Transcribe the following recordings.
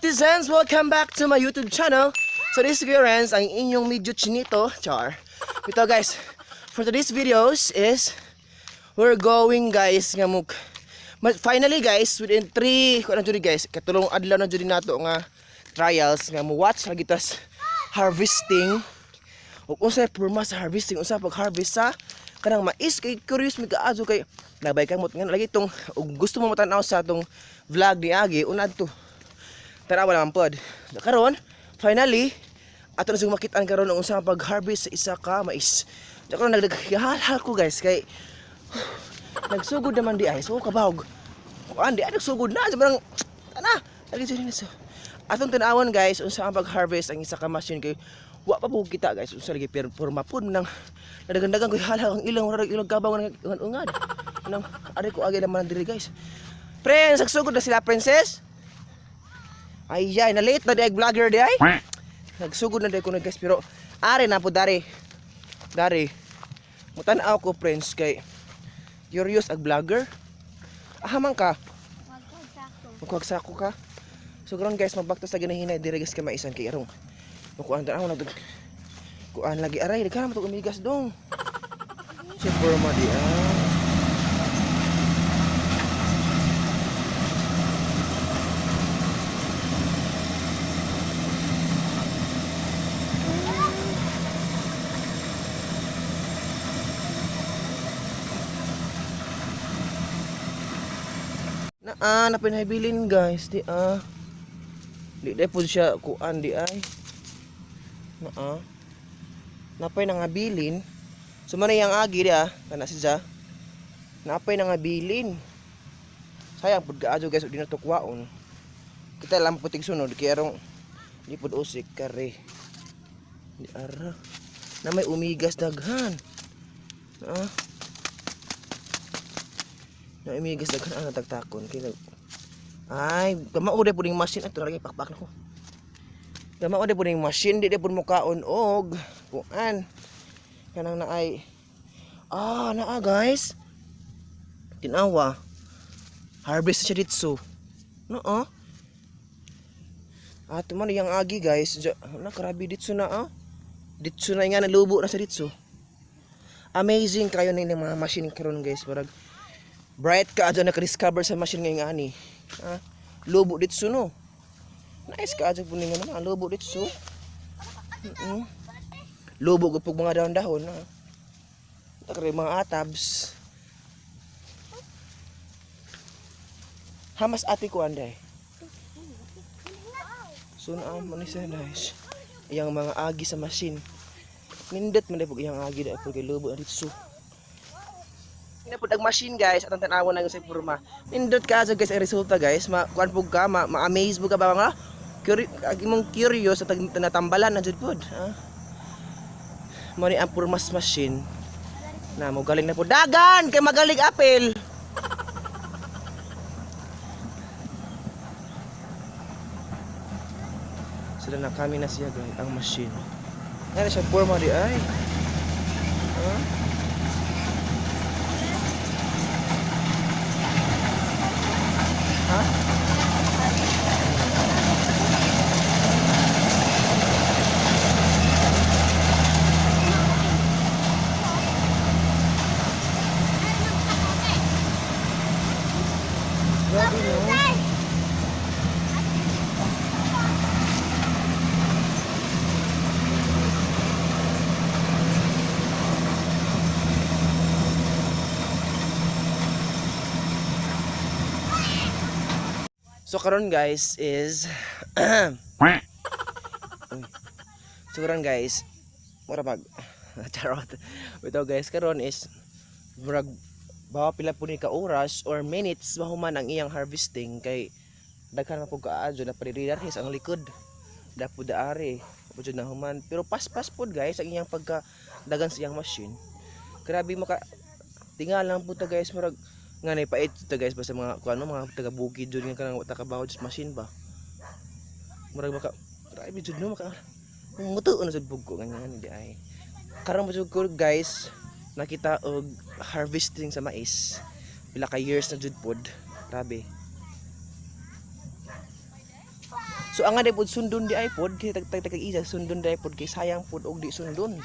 Netizens! Welcome back to my YouTube channel. So this is Kuya Renz, ang inyong medyo chinito, char. Ito guys, for today's videos is we're going guys nga muk finally guys, within 3 kuan na jud guys, katulong adlaw na jud nato nga trials nga mo watch lagi tas harvesting ug unsay porma sa harvesting, unsa pag-harvest sa kanang mais kay curious mi kaayo kay nabay kamot nga lagi tong ug gusto mo matan-aw sa atong vlog ni Agi unad to tanawa naman pod. Karon, finally, ato na siyang makitaan karon ang unsa pag-harvest sa isa ka mais. Sa karon naghalhal ko guys kay nagsugod naman di ay so kabawg. Kuan di ay nagsugod na sa parang ana lagi siya so. Atong tan-awon guys unsa ang pag-harvest ang isa ka machine kay wa pa pud kita guys unsa lagi pero porma pud nang nadagandagan ko halhal ang ilang murag ilang kabaw nga ungad. Nang ari ko agi naman diri guys. Friends, nagsugod na sila, princess. Ay, ay, na-late na di ay vlogger di ay. Nagsugod na di ko na guys, pero are na po dari. Dari. Mutan-aw ko friends kay curious ag vlogger. Aha man ka, magkuhag sako ka. So karon guys, magbaktas sa ginahinay diri guys kay maisan kay arong. Makuan tan ako nagdag kuan lagi aray, daghan man to umigas dong. Si Burma di ah. Na ah, na pinahabilin guys, di ah. Di dai pud siya kuan di ay. Na ah. Napay nangabilin. So man yang agi di ah, kana si Ja. Napay nangabilin. Sayang pud kaayo guys, di na to kuwaon. Kita lang putig sunod kay arong di pud usik kare. Di ara. Na may umigas daghan. Ah. Na umigas daghan ang natagtakon kay ay, kamao de pud ning machine ato lagi pakpak na ko. Kamao de pud ning machine di de pud mukaon og kuan. Kanang naay ah, naa guys. Tinawa. Harvest siya ditso. No ah. Ato man yang agi guys. Na grabe ditso na ah. Ditso na nga nalubo na sa ditso. Amazing kayo na yung mga machine karon guys. Parag bright ka adyo naka-discover sa machine ngayong ani. Ah, lubo ditso no. Nice ka adyo puning ano, ang lubo ditso. Mm. Lubo gud pug mga dahon-dahon ah. Takre mga atabs. Hamas ate ko anday. So na mo ni siya nice. Iyang mga agi sa machine. Nindot man pug iyang agi dahil pug kay lubo na ditso. Ina pud ang machine guys atong tan-awon na sa porma. Nindot ka guys ang resulta guys. Ma kuan pug ka, ma, ma-amaze pug ka ba nga? Ag imong curious at natambalan na jud pud. Ha? Mo ni ang purmas machine. Na mo galing na po dagan kay magaling apel. Sila na kami na siya guys, ang machine. Ano siya porma di ay. Ha? Ha? Grabe no. So karon guys is Uy. So karon guys, mura mag charot. Ito guys, karon is murag bawa pila po ni ka oras or minutes mahuman ang iyang harvesting kay daghan man pud kaadyo na pariridarhis ang likod. Dapo daari po jud na human pero paspas pod guys ang iyang pagka dagan sa iyang machine. Grabe maka tingal lang po ta guys murag nga nay pait ta guys basta mga kuan mga taga bukid jud nga kanang wa ta kabaho sa machine ba. Murag maka grabe jud no maka muto na jud pug ko ganyan di ay. Karon mo jud ko guys nakita og harvesting sa mais. Pila ka years na jud pod. Grabe. So ang nga pod sundon di ay pod kay tag tag tag isa sundon di ay pod kay sayang pod og di sundon.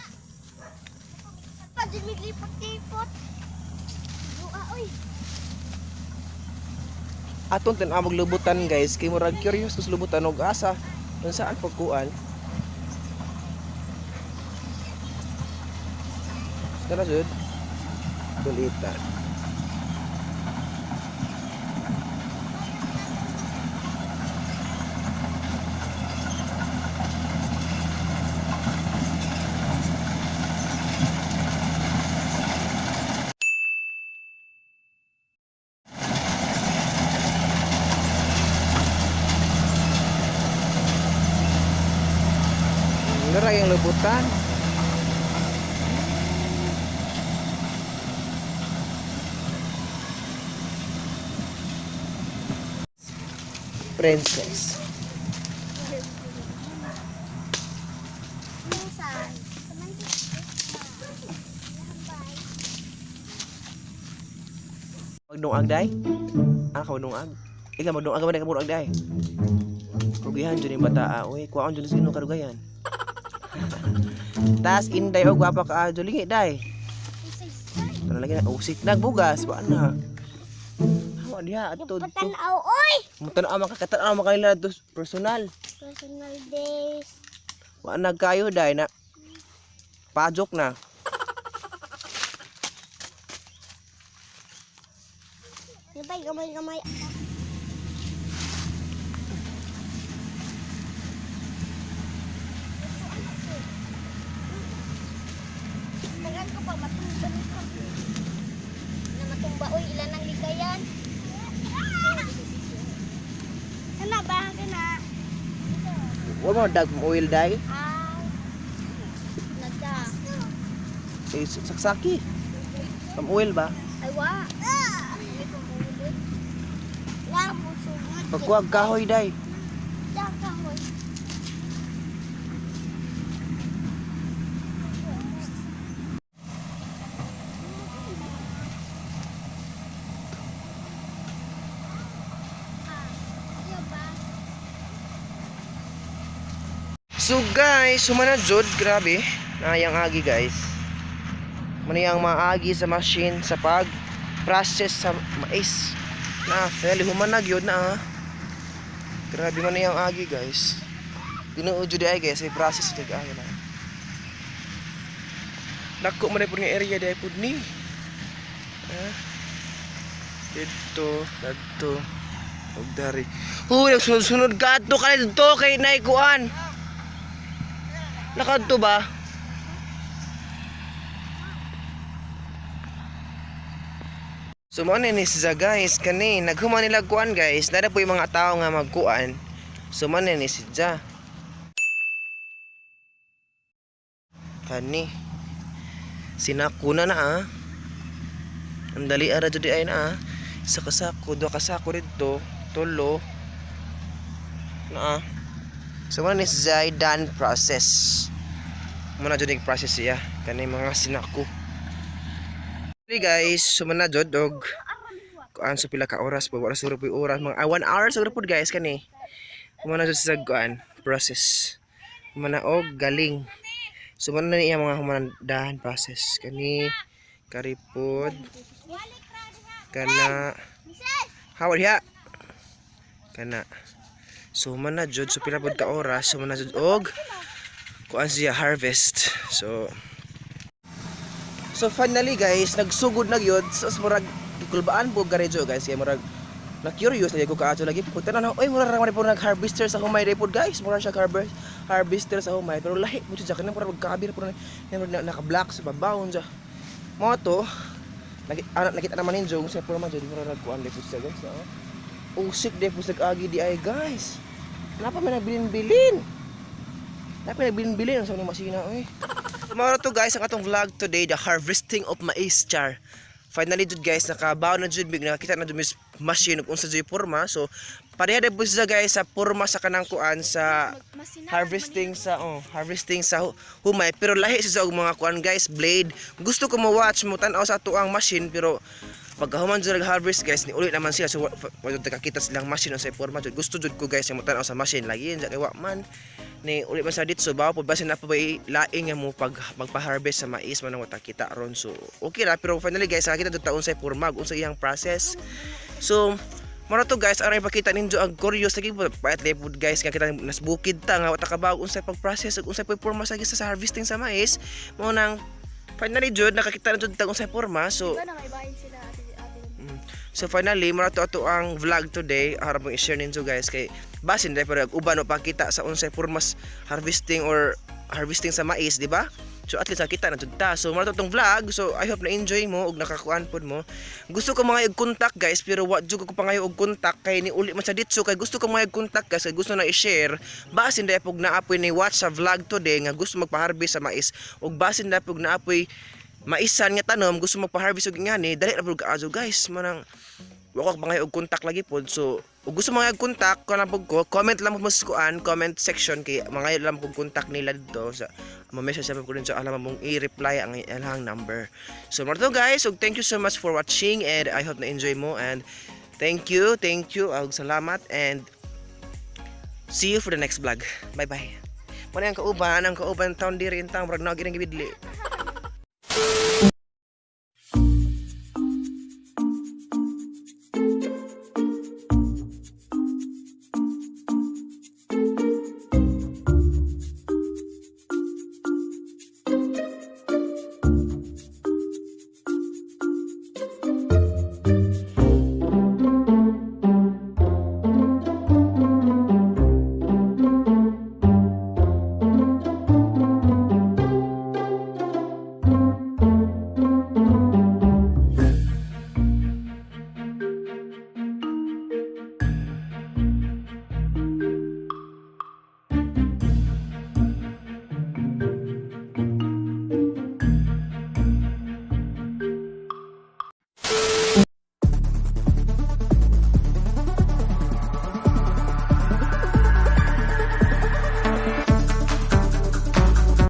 Pa, lipot-lipot. Buha, oy. Aton tan-aw maglubutan, guys, kay murag curious ko sa lubutan og asa unsaan pagkuan. Tara jud. Dulita. Ngara yung lubutan. Princess. Minsan. Magdungag day? Ah, ka magdungag? Ikaw magdungag ka ba ka magdungag day? Kugihan dyan yung bata, ah. Uy, kuwaon dyan sa ino karugayan. Tas inday og gwapa ka ah, lingi day. Tara lagi na usik nagbugas wa na. Hawa diha adto. Patanaw, oy! Mutanaw makakatanaw makanila to personal. Personal days. Wa na kayo day na. Pajok na. Gamay, gamay, gamay. Tagan ko pa, matumba nito. Na matumba, oy, ilan ang ligayan? Kana ba? Kana. Wa mo dag oil day. Ah. Nagda. Eh, saksaki. Pam oil ba? Ay, wa. Hindi ko mahulog. Wala mo sugod. Pagkuwag kahoy day. Da, kahoy. So guys, humana jud, grabe. Nayang agi, guys. Manayang maagi sa machine sa pag process sa mais. Na, finally humana gyud na. Ah. Grabe man yang agi, guys. Tinuod jud ay guys, ay process jud ay na. Dako man pud nga area di ay pud ni. Ah. Dito, dito. Og dari. Huy, nagsunod-sunod ka adto ka dito kay nay kuan. Nakadto ba? So mo ni siya guys kani naghuman nila kuan guys, nara po yung mga tao nga magkuan. So mo ni siya. Kani sinakuna na ah. Ang dali ara jud ay na ah. Isa ka sako, duha ka sako didto, tulo. Na ah. So mo ni siya done process. Muna jud ning process siya kani mga sinako. Hey guys, sumana jud og kuan sa pila ka oras po, wala siguro po yung oras mga 1 hour siguro po guys kani. Muna jud sa kuan process. Humana og galing. So muna na niya mga humandahan process kani karipod kana hawad hiya kana. So humana jud so pila pod ka oras humana jud og kuan siya harvest. So finally guys, nagsugod na gyud. So murag gikulbaan po garejo guys kay murag na curious lagi ko kaato lagi po tanan, oy, mura ra man po nag harvester sa humay day pod guys, mura siya harvester sa humay pero lahi mo siya kanang murag kabir po na, na, naka black sa babaon siya mo to nakita, ah, nakita naman ninyo sa puro man jud mura rag kuan day po siya guys, oh. Usik day po sa agi di ay guys, napa man nagbilin-bilin, napa nagbilin-bilin sa mga masina oy. Tomorrow to guys, ang atong vlog today, the harvesting of mais char. Finally jud guys, nakabaw na jud mig nakita na jud mis machine ug unsa jud porma. So pareha na po siya guys sa porma sa kanang kuan sa harvesting sa oh, harvesting sa humay pero lahi siya og mga kuan guys, blade. Gusto ko mo watch mo tan-aw sa ato ang machine pero Pagkahuman jud harvest, guys, ni uli naman sila. So wa jud nakakita silang machine sa porma jud. Gusto jud ko, guys, nga motan-aw sa machine lagi yun kay wa man ni uli man sa ditso ba po, basin na pa ba laing nga mo pag magpa-harvest sa mais man ang wata kita ron. So okay ra, pero finally, guys, nakita jud ta unsay porma, unsa iyang process. So mao to, guys, aron ipakita ninyo ang curious lagi po pait pud, guys, nga kita nas bukid ta nga wata kabaw unsay pag-process ug unsay porma sa harvesting sa mais. Mao nang finally jud nakakita na jud ta unsay porma. So Diba na may bahin sila, ate, ate? So finally, mao to ato ang vlog today. Harap mong i-share ninyo, guys, kay basin dai pero uban mo pakita sa unsay pormas harvesting or harvesting sa mais, di ba? So at least nakita na jud ta. So mao to tong vlog. So I hope na enjoy mo ug nakakuan pod mo. Gusto ko mga contact, guys, pero wa jud ko pangayo og contact kay ni uli man sa ditso, kay gusto ko mga contact, guys, kay gusto na i-share. Basin dai pug naapoy ni watch sa vlog today nga gusto magpa-harvest sa mais ug basin dai pug naapoy maisan nga tanom gusto magpa-harvest og ingani, dali ra pud kaayo, guys. Manang wa ko mga og contact lagi pod. So ug gusto mga contact ko lang pud ko, comment lang mo sa kuan, comment section, kay mga lang kog contact nila dito sa ma-message sa ko din sa alam mong i-reply ang ilang number. So mao to, guys, ug thank you so much for watching and I hope na enjoy mo and thank you, thank you, ug salamat and see you for the next vlog. Bye bye. Mao ang kauban, ang kauban town diri in town, murag nagi nang gibidli.